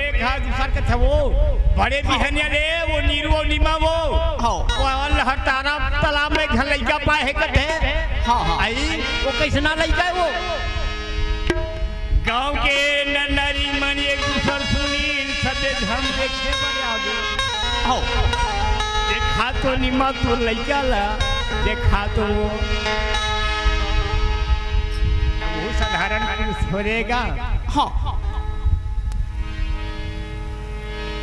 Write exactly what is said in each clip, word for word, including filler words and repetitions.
देखा, दूसर कथे वो, बड़े बिहनिया ले, वो नीरू अउ नीमा वो। हाँ। वो लहरतारा तालाब में घर लइका पाए हे कथे। हाँ, हाँ। आई, वो कइसना लइका हे वो? गाँव के नर नारी मन एक दूसर सुनिन, सबे झन देखे बर आगे। हाँ। देखा तो नीमा तोर लइका ला, देखा तो वो। वो साधारण पुरुष थोरे गा। हाँ।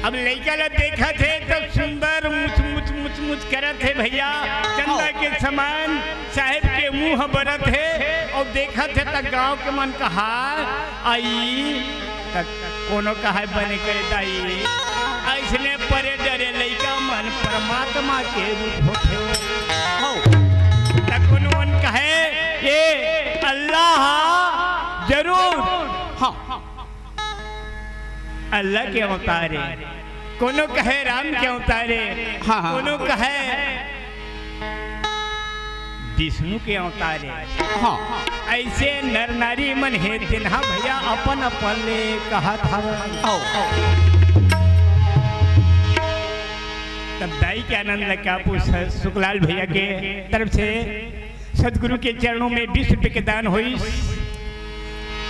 अब लइका ला देखत हे त सुंदर मुच मुच मुच मुच करत हे भइया, चंदा के समान साहेब के मुंह बरत हे। अउ देखत हे त गांव के मन कहाय, आई त कोनो कहाय बने करे दाई, अइसने परे डरे लइका मन परमात्मा के रूप होथे। हौ। त कोनो मन कहे, ये अल्लाह जरूर। हाँ। अल्लाह के अवतार हे, कोनो कहे राम के अवतार हे, हाँ, हाँ। कोनो कहे विष्णु के अवतार हे। हाँ। अइसे नर नारी मन हे, तेन ह भइया अपन अपन ले कहत हवय। आओ, आओ। तब दाई के आनंद ल का पूछ, सुखलाल भइया के तरफ से सतगुरु के चरणों में बीस रुपये के दान होइस।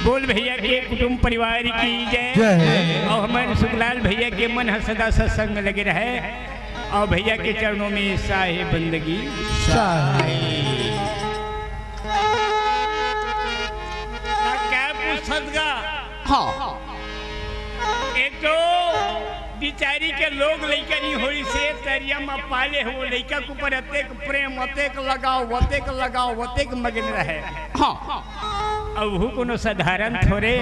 बोल भइया के कुटुंब परिवार की जय। जय। अउ हमर सुखलाल भइया के मन ह सदा सत्संग में लगे रहे, अउ भइया के चरणों में साहे बंदगी। साहे। का पूछत गा? हाँ। एक तो बिचारी के लोग लइका नइ होइस हे, तरिया म पाले हे, वो लइका के ऊपर अतेक प्रेम, अतेक लगाव, अतेक लगाव, अतेक मगन रहे। हाँ। अउ वो कोनो साधारण थोरे।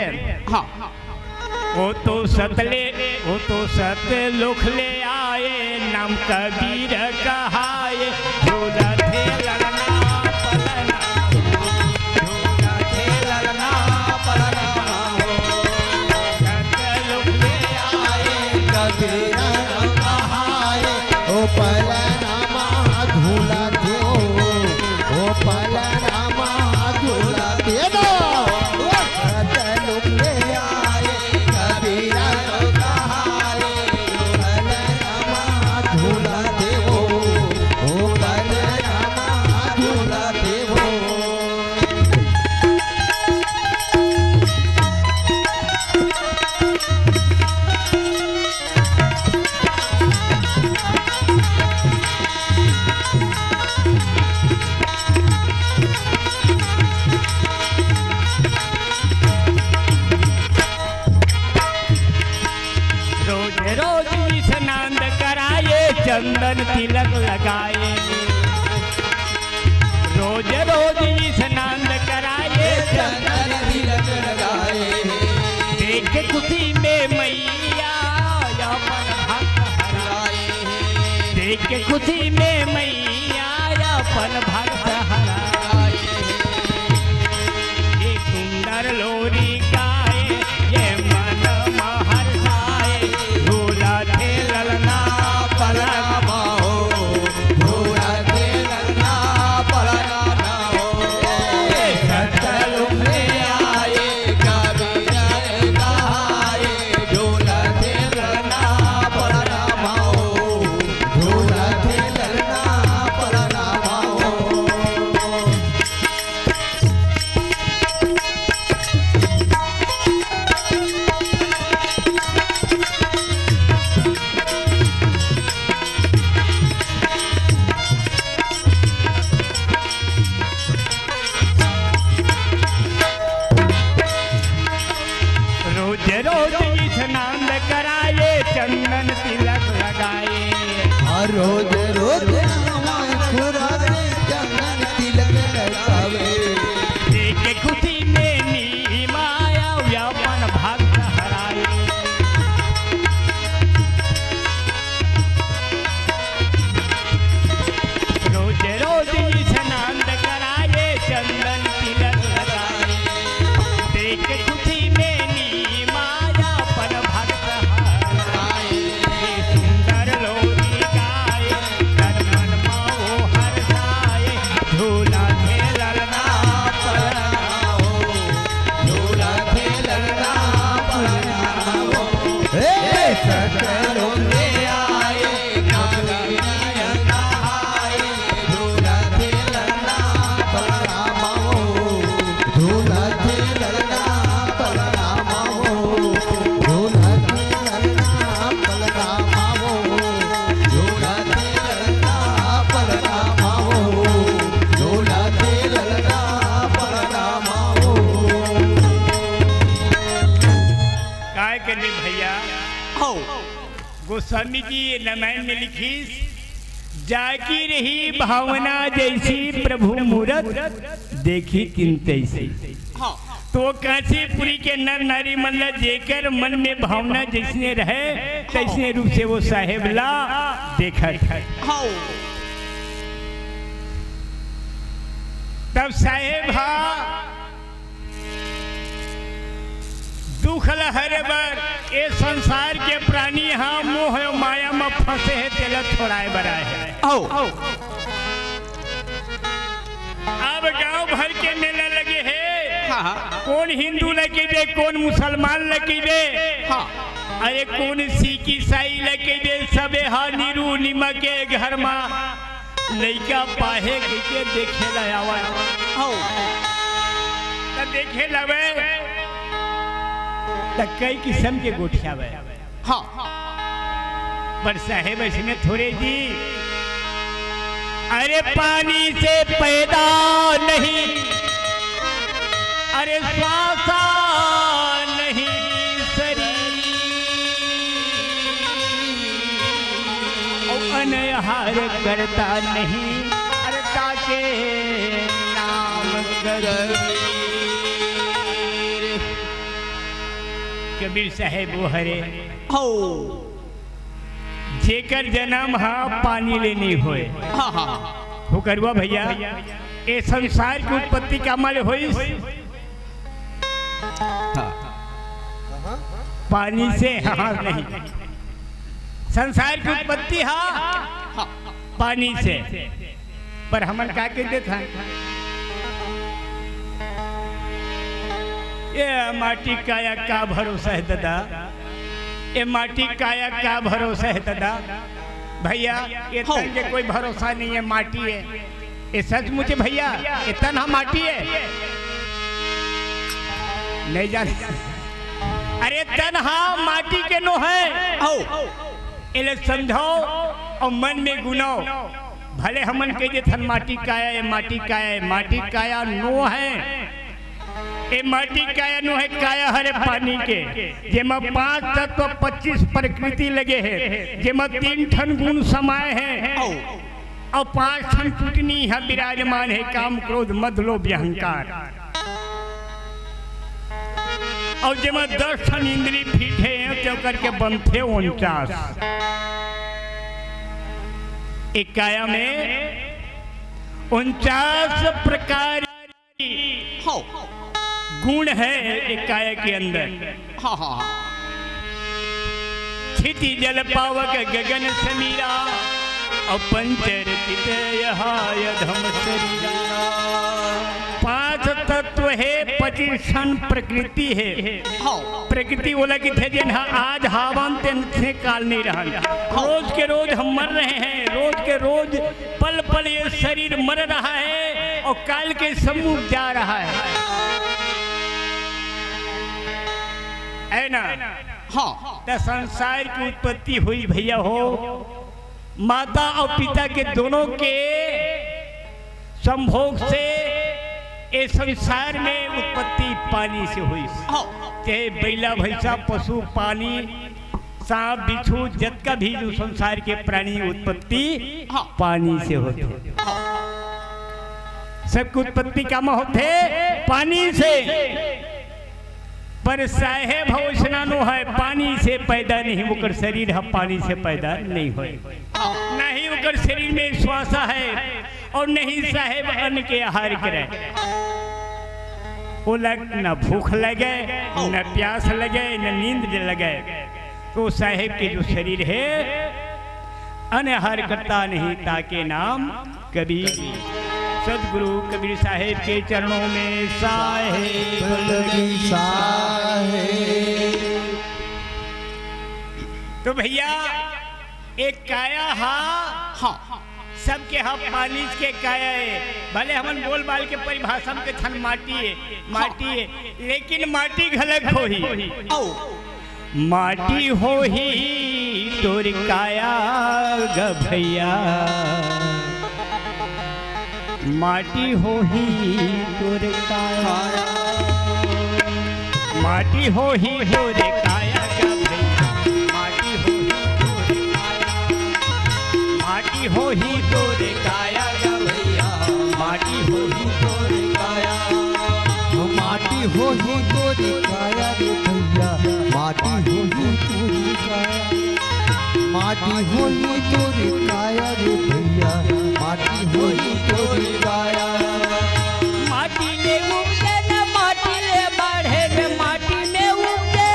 हाँ। ओ तो सतले, ओ तो सतलोक ले आए, नाम कबीर कहाए, झूलत हे ललना पलना। ओ पलनमा झूलत हे, ओ पलनमा झूलत हे। रोज रोज स्नान कराए, चंदन तिलक लगाए। रोज रोज स्नान कराए, चंदन तिलक लगाए। देख के खुशी में मैया अपन भक्त हराए। देख के खुशी में मैया अपन भक्त हराए। ये सुंदर लोरी गाए, ये मन महर्षाए, झूलत हे ललना पलनमा हो, झूलत हे ललना पलनमा हो। सतलोक ले आए, कबीर कहाए, झूलत हे ललना पलनमा हो, झूलत हे ललना पलनमा हो। हौ। गोस्वामी जी ये रामायण में लिखिस, "जाकी रही भावना जैसी प्रभु मूरत, देखी तिन तैसी।" हाँ। तो कांचीपुरी के नर नारी मन ला जेकर मन में भावना जैसने रहे, तैसने रूप से वो साहेब ला देखत हे। हाँ। तब साहेब हा दुख ल हरे बर, ए संसार के प्राणी ह मोह अउ माया म फंसे हे, तेला छोड़ाए बर आए हे। आओ। अब गांव भर के मेला लगे हे। हाँ, हाँ। कोन हिंदू ल कहिबे, कोन मुसलमान ल कहिबे। हाँ। अरे कोन सिख ईसाई ल कहिबे, सबे ह नीरू निमा के घर म लइका पाहे कहिके देखे ल आवय। हौ। त देखे ल आवय, त कई किसम के गोठियावय। हाँ। पर साहेब अइसने थोरे जी, अरे पानी से पैदा नहीं, अरे श्वासा नहीं शरीर, अउ अनहार करता नहीं, अरे ताके नाम कबीर। कबीर साहेब वो हरे, हौ। जेकर जनम ह पानी ले नइ होय। हाँ, हाँ। हो करुआ भइया, ए संसार के उत्पत्ति कामा ले होइस? हाँ। पानी से, हाँ, नहीं। संसार के उत्पत्ति ह हाँ। पानी से। पर हमन का कहि देथन? ए माटी काया का भरोसा हे ददा, ए माटी काया का भरोसा हे ददा। भइया, ए तन के कोई भरोसा नहीं हे, माटी हे। ए सचमुच हे भइया, ए तन ह माटी हे। नहीं जाने। अरे तन ह माटी के नो हे। हौ। एला समझव अउ मन में गुनव। भले हमन कहि देथन माटी काया हे, माटी काया हे, माटी काया नो हे। ए माटी काया नो हे, काया हरे पानी के, जेमा पांच तत्व पच्चीस प्रकृति लगे हे, जेमा तीन ठन गुण समाए हे। अउ पांच ठन कुटनी ह विराजमान हे, काम, क्रोध, मद, लोभ, अहंकार। अउ जेमा दस ठन इंद्री फिट हे, तेकर के बनथे उनचास। ए काया में उनचास प्रकार के गुण हे ए काया के अंदर। हाँ, हाँ, हाँ। क्षिति जल पावक गगन समीरा, अउ पंच रचित यह अधम शरीरा। पांच तत्व हे, पच्चीस ठन प्रकृति हे। हाँ। प्रकृति ओला कहिथे जेन ह आज हावन तेन से काल नइ रहन। हाँ। रोज के रोज हम मर रहे हैं, रोज के रोज पल पल ये शरीर मर रहा है और काल के सम्मुख जा रहा है। है ना? हाँ। त संसार की उत्पत्ति होइस भइया हो, माता अउ पिता के दोनों के संभोग से ए संसार में उत्पत्ति पानी से होइस। हाँ। चाहे बइला, भइसा, पशु, पानी, सांप, बिच्छू, जतका भी जो संसार के प्राणी उत्पत्ति हाँ। पानी से होथे। हाँ। सबके उत्पत्ति कामा होथे? पानी से। पर साहेब ह ओइसना नो हे, पानी से पैदा नहीं, ओकर शरीर ह पानी से पैदा नहीं होय। नहीं ओकर शरीर में श्वास हे अउ नहीं साहेब अन्न के आहार करे। ओला न भूख लगे, न प्यास लगे, न नींद लगे। तो साहेब के जो शरीर हे, अन्न आहार करता नहीं, ताके नाम कबीर। सदगुरु कबीर साहेब के चरणों में साहेब लगी साहेब। तो भइया, एक काया हा, हाँ। सबके हा पानी के काया हे। भले हमन बोल बाल के परिभाषा में कथन माटी हे, माटी हे, लेकिन माटी घलक होही। अउ माटी होही तोर काया ग भइया, माटी होही तोर काया, माटी होही तोर काया ग भइया, माटी माटी होही तोर काया रे भैया, माटी होही तोर काया। माटी ले उपजे न माटी ले बाढ़े रे, माटी में उपजे।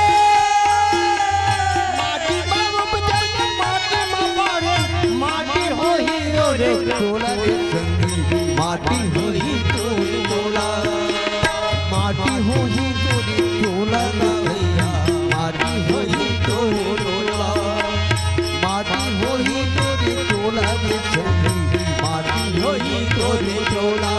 माटी में उपजे न माटी में बाढ़े, माटी होही तोर टोला रे संगी, माटी होही तोर टोला। माटी होही तोर टोला रे भैया, माटी होही तोर टोला। माटी होही तोर टोला रे संगी, माटी होही तोर टोला।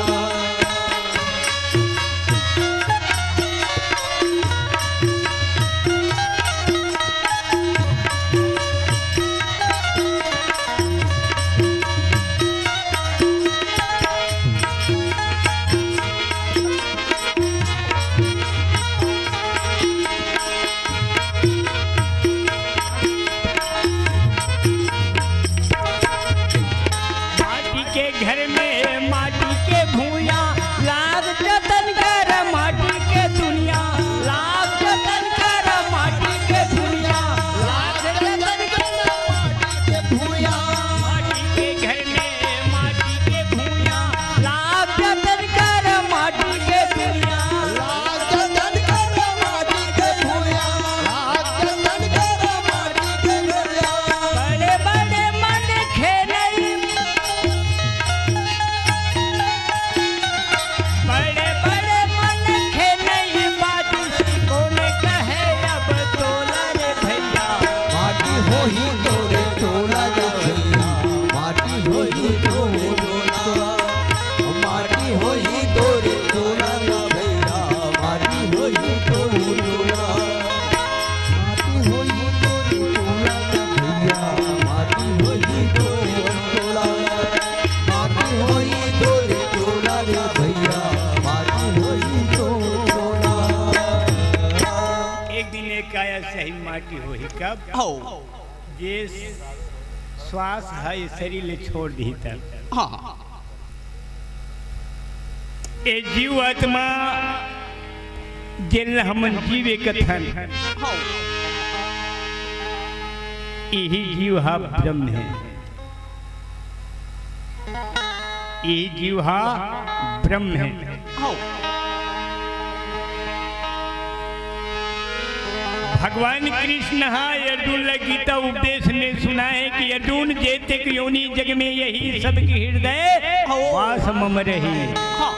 माटी के घर में माटी के भुइयां, लाग जतन कर माटी के दुनिया, लाग जतन कर माटी के दुनिया, लाग जतन कर माटी के भुइयां। माटी के घर में माटी के भुइयां, लाग जतन कर माटी के दुनिया, लाग जतन कर माटी के भुइयां, लाग जतन कर माटी के दुनिया। बड़े बड़े मन खेलई, बड़े बड़े मन खेलई बात, कोन कहे अब तोला रे भैया। माटी होही तोर टोला रे भैया, माटी होही तोर टोला। माटी होही तोर टोला रे भैया, माटी होही तोर टोला। माटी होही तोर टोला रे भैया, माटी होही तोर टोला। माटी होही तोर टोला रे भैया, माटी होही तोर टोला। एक दिन एक काया सही माटी होही कब? हो। जे श्वास है शरीर ले छोड़ दी तब। हाँ। ए जीव आत्मा जेन ल हमन जीव कथन, हो। इही जीव हा ब्रह्म है। इही जीव हा ब्रह्म है। हो। भगवान कृष्ण हा अर्जुन ल गीता उपदेश में सुनाए कि अर्जुन, जेतेक योनि जग में यही सबके हृदय हो। वास मम रही। हाँ।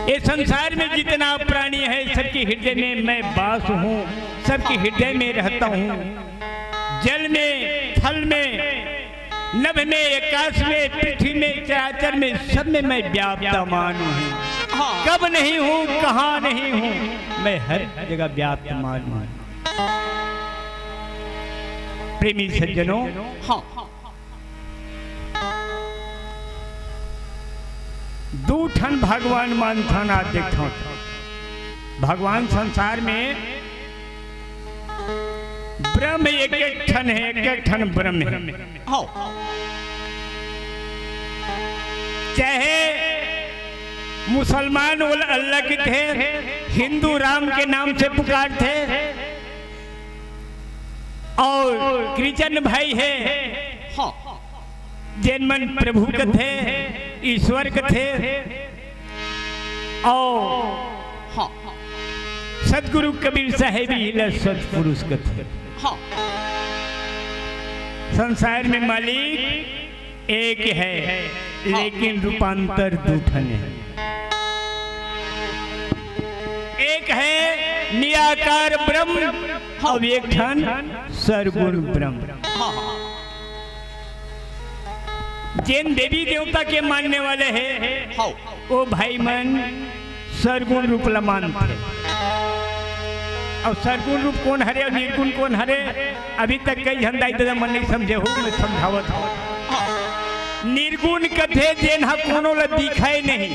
ये संसार में जितना प्राणी है, सबके हृदय में मैं वास हूँ, सबके हृदय में रहता हूँ। जल में, थल में, नभ में, आकाश में, पृथ्वी में, चराचर में, सब में मैं व्याप्तमान हूँ। हाँ। कब नहीं हूँ, कहाँ नहीं हूँ, मैं हर जगह व्याप्तमान हूँ। प्रेमी सज्जनों, हाँ। दू ठन भगवान मन थन, आप देखथव। भगवान संसार में ब्रह्म एक एक ठन है, एक एक ठन ब्रह्म है। हो। चाहे मुसलमान ओला अल्लाह कथे, हिंदू राम के नाम से पुकारथे, और क्रिश्चियन भाई है, हाँ। जेन मन प्रभु कथे, ईश्वर कथे, और हाँ। सतगुरु कबीर साहेब ही ला सतपुरुष कथे। हाँ। संसार में मालिक एक है, हाँ। लेकिन रूपांतर दू ठन है। एक है निराकार ब्रह्म, हाँ। और एक ठन सरगुण ब्रह्म। हाँ, हाँ। जेन देवी देवता के मानने वाले हैं, हाँ। वो भाई मन सरगुण रूप ला मानथे। अउ सरगुण रूप कोन हरे अउ निर्गुण कोन हरे, अभी तक कई झन दाई ददा मन नइ समझे हो, मैं समझावत हूँ। निर्गुण कथे जेन ह कोनो ला दिखय नहीं।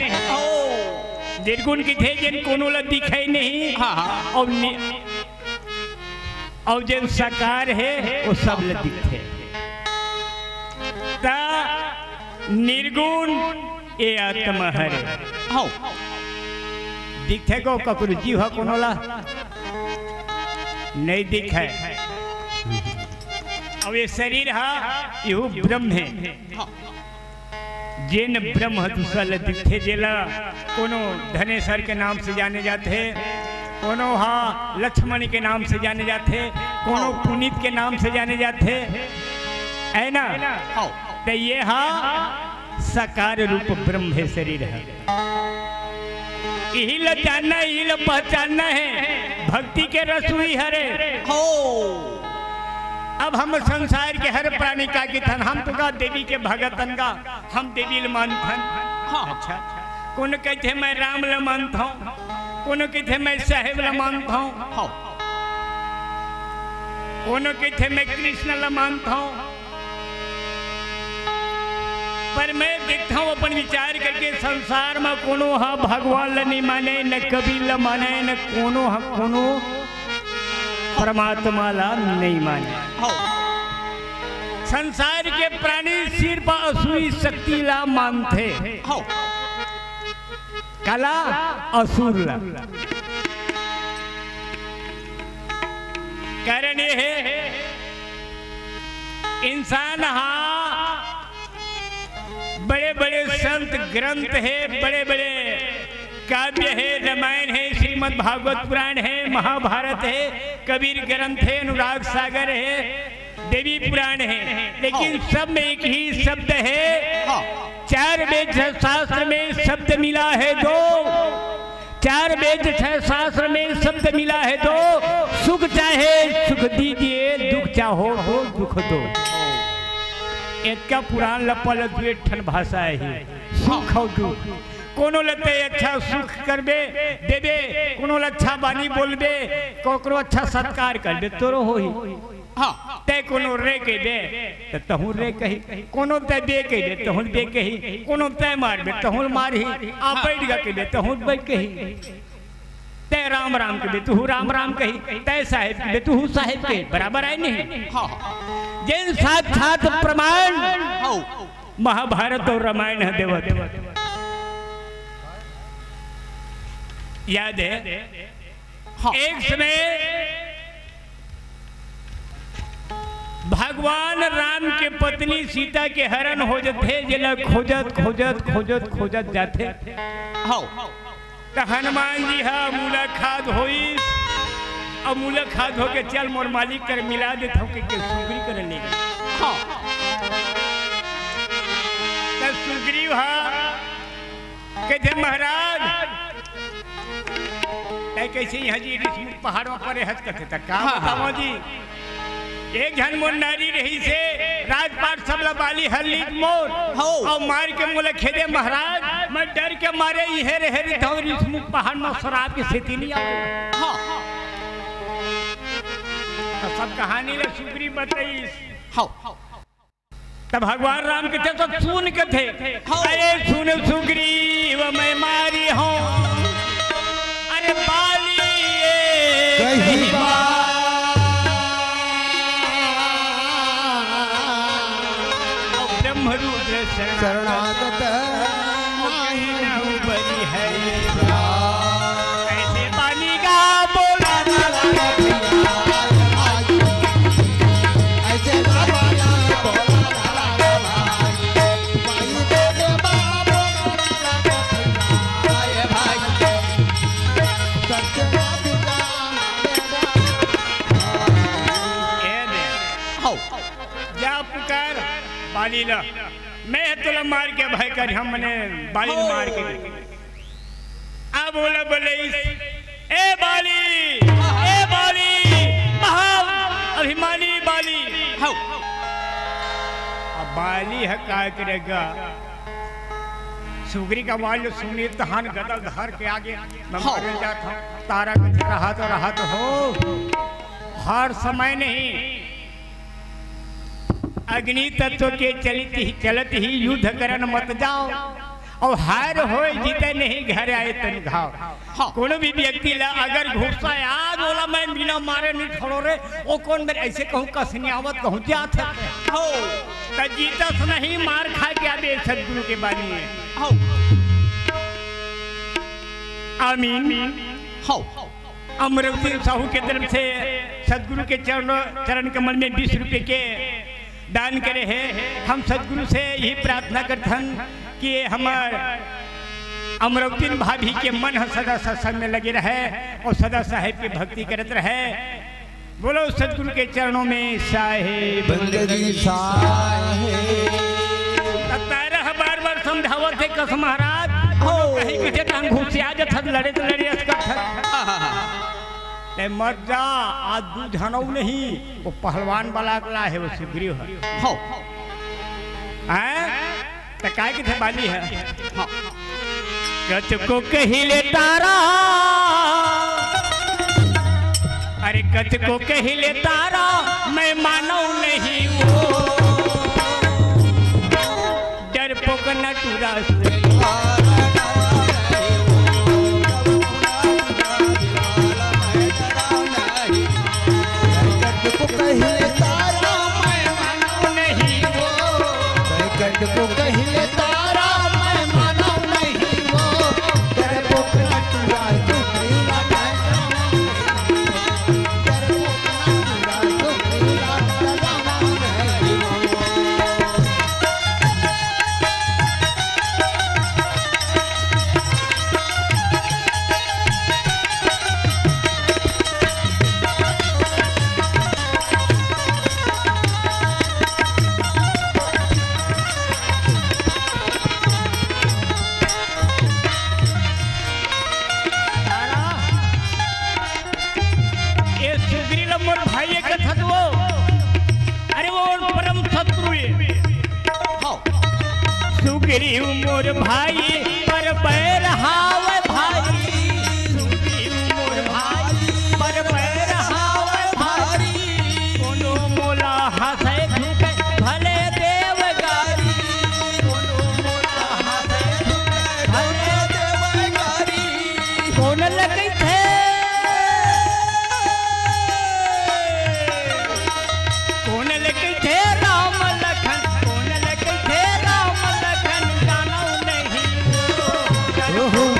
निर्गुण कथे जेन कोनो ला दिखय नहीं। हाँ, हाँ। अउ नि-, अउ जेन साकार हे, वो सब ल दिखथे। त निर्गुण ए आत्मा हरे। हौ। दिखथे को ककरो जीव ह कोनो ला? नइ दिखय। अउ ये शरीर हा, इहू ब्रह्म हे। हाँ। जेन ब्रह्म ह दूसरा ल दिखथे, जेला कोनो धनेसर के नाम से जाने जाथे, कोनो हा लक्ष्मण के नाम से जाने जाथे, कोनो पुनीत के नाम से जाने जाथे, है ना? हाँ। त ये हा साकार रूप ब्रह्म हे शरीर ह। इही ल जानना, इही ल पहचानना हे। भक्ति के रस उही हरे। हो। अब हम संसार के हर प्राणी का किथन, हम तो का देवी के भगतन का, हम देवी ल मानथन। हाँ। अच्छा। कोनो कहिथे मैं राम ल मानथौं, कोनो कहिथे मैं साहेब ल मानथौं। हाँ। कोनो कहिथे मैं कृष्ण ल मानथौं। पर मैं देखथौं अपन विचार करके, संसार म कोनो ह भगवान ल नइ माने, न कबीर ल माने, न कोनो ह कोनो परमात्मा ल नइ माने। हाँ। संसार के प्राणी सिर्फ असुरी शक्ति ल मानथे। हाँ। काला? असुर ल। कारण ये हे, इंसान हा बड़े-बड़े संत ग्रंथ हे, बड़े-बड़े काव्य हे, रामायण हे, श्रीमद् भागवत पुराण हे, महाभारत हे, कबीर ग्रंथ हे, अनुराग सागर हे, देवी पुराण हे, लेकिन हाँ। सब में एक ही शब्द हे। हाँ। चार वेद छह शास्त्र में शब्द मिला है दो। चार वेद छह शास्त्र में शब्द मिला है दो। सुख चाहे सुख दीजिए, दुख चाहो तो दुख दो। एक का पुराण ल पढ़ ले, दुए ठन भाषा हे, सुख अउ दुख। कोनो ल तैं अच्छा सुख करबे, देबे, कोनो ल अच्छा बानी बोलबे, कोकरो अच्छा सत्कार करबे, तोरो होही। हाँ। तैं कोनो रे कहिबे, त तहूँ रे कही। कोनो तैं बे कहिबे, तहूँ बे कही। कोनो तैं मारबे, तहूँ मारही। आ हाँ। बैठ गा कहिबे, तहूँ बैठ कही। तैं राम राम कहिबे, तहूँ राम राम कही। तैं साहेब कहिबे, तहूँ साहेब कही। बराबर आय नहीं? हाँ। जेन साक्षात प्रमाण हाँ। महाभारत अउ रामायण ह देवत। याद हे? हाँ। एक समय भगवान राम के पत्नी सीता के हरण हो जथे, जेला खोजत, खोजत, खोजत, खोजत जाथे। हाँ। त हनुमान जी ह मुलाकात होइस, अउ मुलाकात होके, "चल, मोर मालिक कर मिला देथव," कहिके सुग्रीव कर ले गे। हाँ। त सुग्रीव ह कहिथे, "महाराज, तैं कइसे इहाँ जी रिसमुख पहाड़ म परे हस?" कथे, "त का हाँ, हाँ। बतावं जी, एक झन मोर नारी रहिस हे, राजपाट सब ल बाली हर लीस मोर, हौ। अउ मार के मोला खेदे महाराज, मैं डर के मारे इहें रहे रहिथौं, रिसमुख पहाड़ म सराप के सेती नइ आवंव।" हाँ। त सब कहानी ल सुग्रीव बताइस। हौ। त भगवान राम कथे, त सुन कथे, हौ। "अरे सुन सुग्रीव मैं मारी हौं, अरे बाली ये कही कही बात। ब्रह्म रुद्र शरणागत शरणागत कहीं न उबरी है।" ऐसे बाली का बोला ए दे। हौ। जा पुकार बाली ला। मैं तोला मार के भय कर, हम मने बाली ला मार के। अब ओला बोले, "ए बाली, ए बाली, महाअभिमानी बाली।" हौ। अब बाली ह का करेगा? सुग्रीव के आवाज ल सुने तहान गदा ल धर के आगे, मैं हौ। मारे जात हौं। तारा के रहा तो, रहा तो हो, हर समय नहीं। अग्नि तत्व के चलित ही, चलत ही युद्ध करन मत जाव, अउ हार होय जीते नहीं घर आए तन घाव। हाँ। कोनो भी व्यक्ति ला अगर गुस्सा आ गे, ओला मैं बिना मारे नहीं छोड़ों रे, ओ कोन मेर ऐसे कहूँ कसनियावत कहूँ जात हे। हौ। त जीतस नहीं, मार खा के आबे, सतगुरु के बानी हे। हौ। आमीन। हौ। अमरौती साहू के तरफ से सतगुरु के चरणों, चरण कमल में बीस रुपये के दान करे हे। हम सतगुरु से यही प्रार्थना करथन कि हमर अमरौतिन भाभी के मन ह सदा सत्संग में लगे रहे और सदा साहेब की भक्ति करत रहे। बोलो सतगुरु के चरणों में साहेब। बंदगी साहेब। त तारा ह बार बार समझावत हे कस महाराज, हो। कहीं कथे तहन घुसिया जथत, लड़े त लड़े असकत हत। ते मत जा, आज दू झन अउ नहीं, वो पहलवान वाला अगला हे, वो सुग्रीव हे। हो। हैं? त काय कथे बाली हे? हाँ। कतको कहिले तारा, अरे कतको कहिले तारा, मैं मानव नहीं वो। डरपोक नटुरा को कहिले तारा, मैं मानव नहीं वो। बैकंठ को कहिले तारा, मैं मानव नहीं वो। डरपोक नटुरा सुग्रीवा, डरपोक नटुरा सुग्रीवा, डरावना नहीं वो। तारा, ए सुग्री ल मोर भाई ए कथत वो। अरे वो परम शत्रु ए। हाँ। सुग्रीव मोर भाई, पर बैर हावै भारी। सुग्रीव मोर भाई, पर बैर हावै भारी। कोनो मोला हँसै धुकै भले देव गारी। कोनो मोला हँसै धुकै भले देव गारी। कोन ल कहिथे? कोन ल कहिथे राम लखन? कोन ल कहिथे राम लखन? जानव नहीं। ओहो।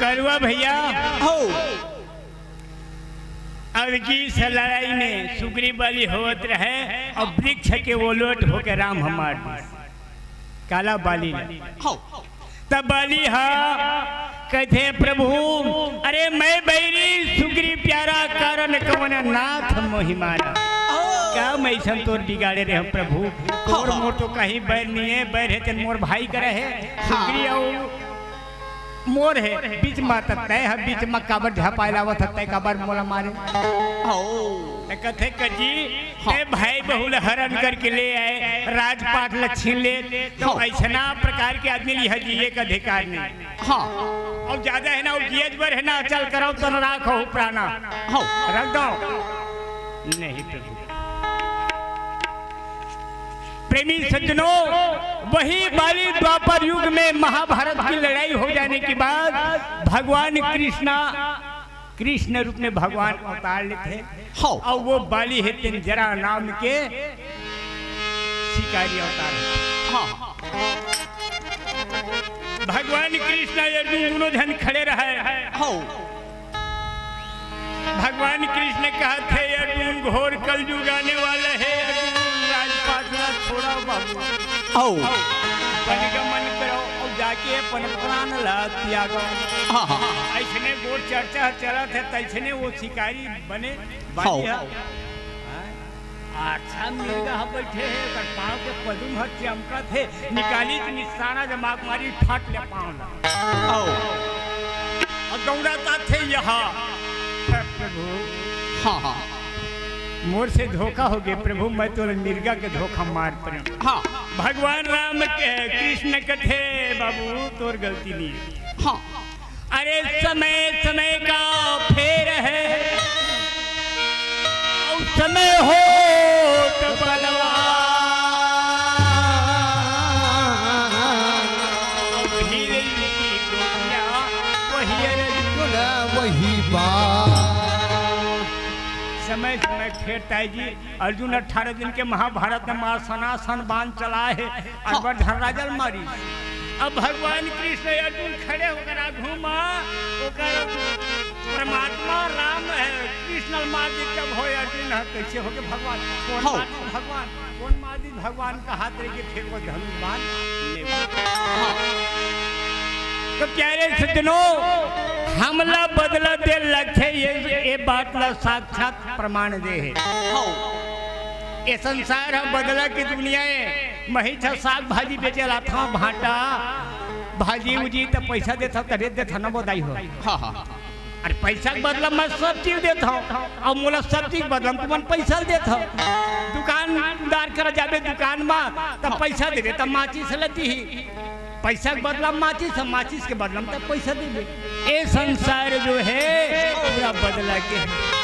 करुआ भैया, हो। अब की इस लड़ाई में सुग्रीव बाली होवत रहे और वृक्ष के ओलोट होके राम ह मार दिस। काला बाली ला। हौ। तब बाली हा कथे, "प्रभु, अरे मैं बैरी सुग्रीव प्यारा, कारण कवन नाथ मोहि मारा।" का मैं अइसन तोर बिगाड़े रहे हँव प्रभु? तोर मोर तो कहीं बैर नइ हे, बैर हे तेन मोर भाई करे हे। हाँ। सुग्रीव अउ मोर हे बीच म, त तैं ह बीच म काबर झपाए लावत हस, तैं काबर मोला मारे? हौ। त कथे, "कजी, हाँ। तैं भाई बहू ल हरण करके ले आए, राजपाट ल छीन ले, त हाँ। अइसना प्रकार के आदमी ल इहाँ जिए के अधिकार नइ।" हाँ। अउ जादा हे ना, अउ जियत बर हे ना, चल करव तन राखव प्राणा। हाँ। रख दव। नहीं प्रभु। प्रेमी सज्जनों, वही बाली द्वापर युग में महाभारत की लड़ाई हो जाने के बाद भगवान कृष्णा, कृष्ण रूप में भगवान अवतार लेथे। हाँ। अउ वो बाली हे तेन जरा नाम के शिकारी अवतार हे। हाँ। भगवान कृष्ण अउ अर्जुन दूनों झन खड़े रहे। हाँ। भगवान कृष्ण कहत हे, "अर्जुन, घोर कलयुग आने वाला हे, अर्जुन, राजपाट ला छोड़ा बाबू।" हौ। वन गमन करो अउ जाके अपन प्राण ला त्यागो। हाँ, हाँ। अइसने गोठ चर्चा चलत हे, तइसने वो शिकारी बने, हौ। बाली ह। अच्छा मिर्गा ह बइठे हे, ओकर पाँव के पदुम ह चमकत हे, निकालिस निसाना जब मार मारिस, फट ले पाँव ला। हौ। अउ गौरा ता थे यहाँ। प्रभु, हाँ, हाँ। मोर से धोखा हो गए प्रभु, मैं तोला मिर्गा के धोखा मार पड़े। हाँ। भगवान राम के, कृष्ण कथे, "बाबू, तोर गलती नहीं है।" हाँ। अरे, समय समय का फेर है, और समय हो तो बलवान। धीरे की गोपिया, वही अर्जुन, वही बात। समय समय फेर ताई जी। अर्जुन अठारह दिन के महाभारत में मार सनासन बाण चलाए हे, अकबर धन राजा ल मारी। अब भगवान कृष्ण अर्जुन खड़े होकर आघू मा, ओकर परमात्मा राम है, कृष्ण ल मार दी, तब होय अर्जुन ह, कैसे होगे भगवान? कौन हौ। मार दी भगवान? कौन मार दी भगवान? कहात रहिगे, फेर वो धनुष बाण ले। हौ। तो प्यारे सज्जनों, हमला बदला दे लगथे, ये, ये बात ला साक्षात प्रमाण दे हे। हौ। ये संसार ह बदला के दुनिया ए। मही छ साग भाजी बेचे लाथव, भांटा भाजी उजी, त पैसा देथव, तभे देथव न बोदाई हो। हाँ, हाँ। अरे, पैसा के बदला मैं सब चीज देथव, अउ मोला सब्जी के बदला में तुमन पैसा देथव। दुकानदार करा जाबे दुकान मा, त पैसा देबे, त माचिस ल दिही। पैसा के बदला माचिस, माचिस के बदला में त पैसा देबे। ए संसार जो है, पूरा बदला के है।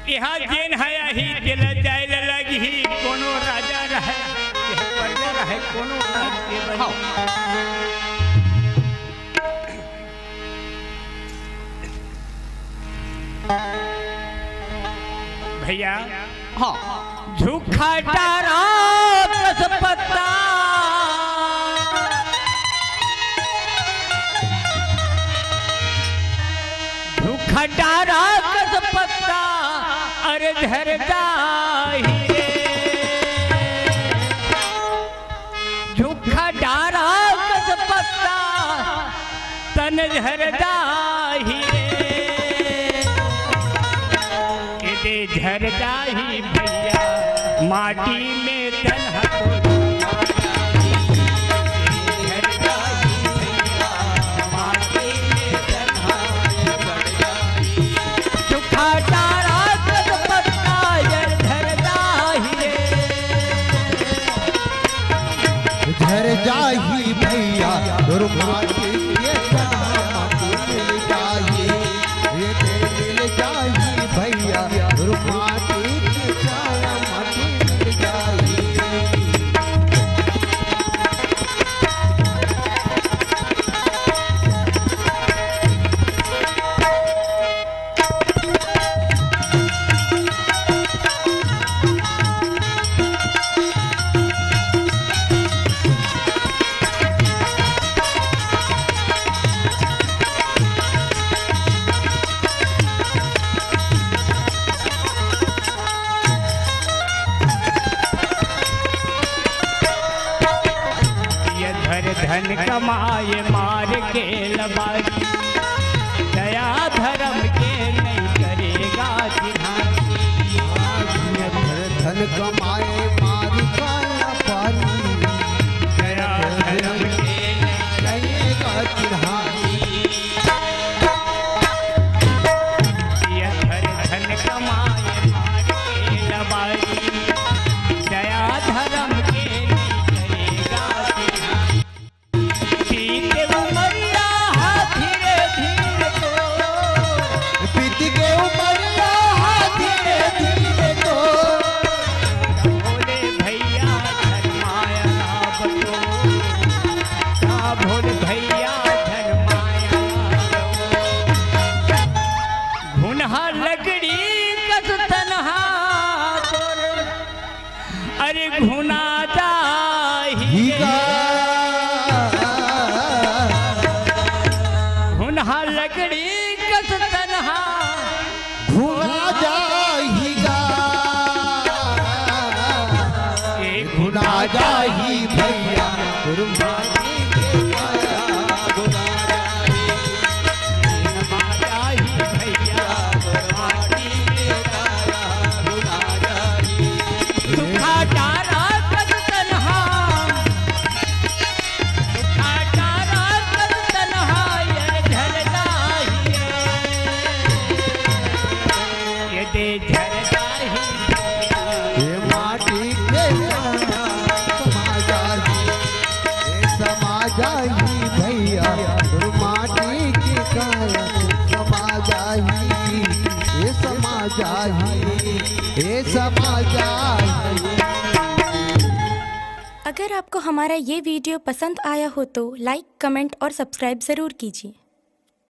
एहा जेन है आही, तेला जाय ल लगही, कोनो राजा रहय, कोनो प्रजा रहय, कोनो राज के बनी। हाँ। भैया, हाँ। झुकटा राखस पत्ता, झुकटा राखस पत्ता, अरे झर जाही रे। झुकटा राखस पत्ता, तन झर जाही रे। ए दे झर जाही भैया, माटी में तन ह तो। झर जाही भैया, माटी में तन ह तो। झुकटा राखस पत्ता, जर झर जाही रे। झर जाही भैया, तोर माटी के चाम मिल जाही। ये दे मिल जाही भैया, तोर माटी के चाम मिल जाही। ये धर धन कमाए मार के लबारी, दया धर्म के नहीं करेगा चिन्हारी। ये धर धन कमाए मार का लबारी, दया धर्म के नहीं करेगा चिन्हारी। ये धर धन कमाए मार के लबारी, दया धर्म के नहीं करेगा चिन्हारी। बीते उमरिया हा धीरे धीरे तो, बीत के उमरिया हा धीरे धीरे तो। भोले भैया धर्माया लाभ तो, का भोले भैया धर्माया लाभ। घुनहा लकड़ी कस तनहा तोर, अरे घुना जाही गा। घुनहा लकड़ी कस तनहा घुना जाही गा। ए घुना जाही भैया, रुमाली के माया घुना जाही। घुना जाही भैया, रुमाली के माया घुना जाही। सुखा डारा कस तनहा, सुखा जाही, ए समा जाही। अगर आपको हमारा ये वीडियो पसंद आया हो तो लाइक, कमेंट और सब्सक्राइब ज़रूर कीजिए।